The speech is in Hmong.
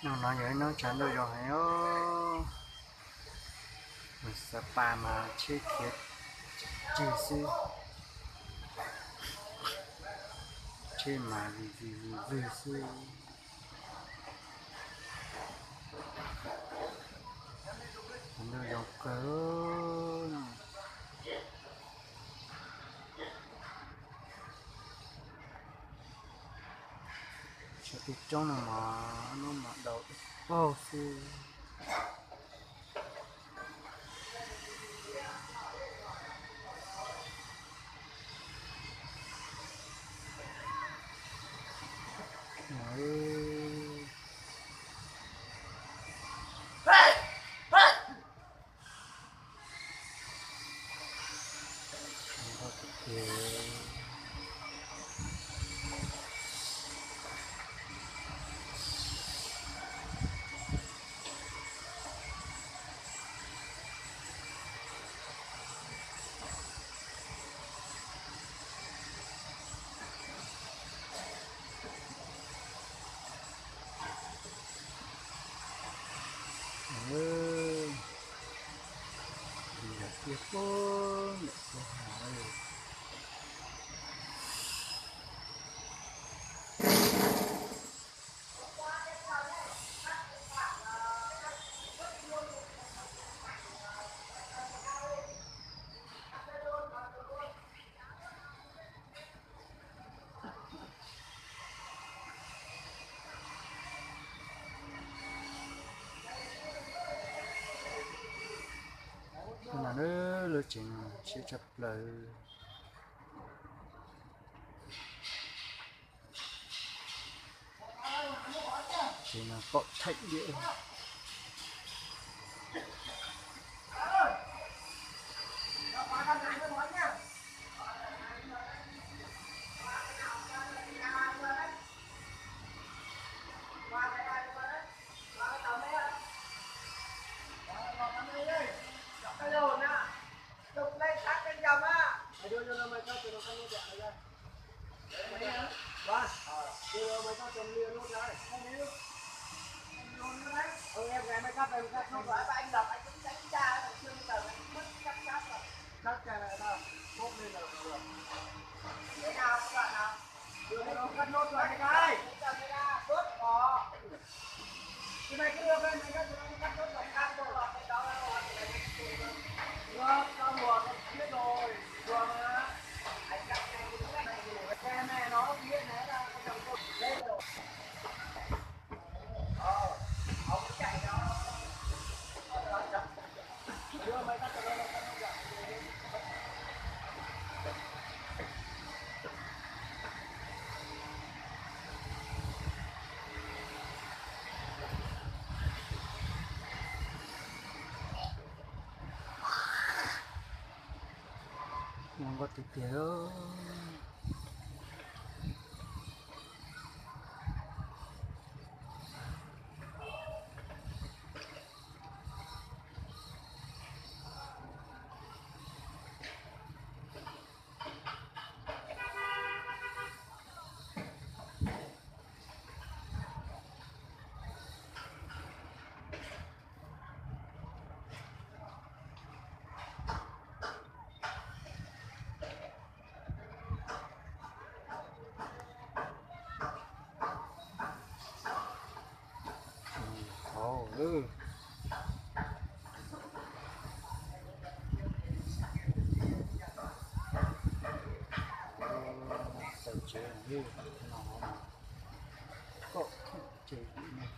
Hnub no yog ib hnub tshav ntuj zoo heev os. Mus xav pas mas tsheb khiav tsig xwb, tsheb mas vij vij vwg vwg xwb. Tshav ntuj zoo kawg. Sab tej roob no mas hnub mas daus ib paug xwb. Ntawm tiaj pub ntawm tiaj hauv. Tus no lub tsev no siab tshaj plaws. Tsev no kaum thaij diam. Zoo nkauj tiag tiag. Hauv lawm. Txawm tsev no, kaum tsev no. Ub, nrad.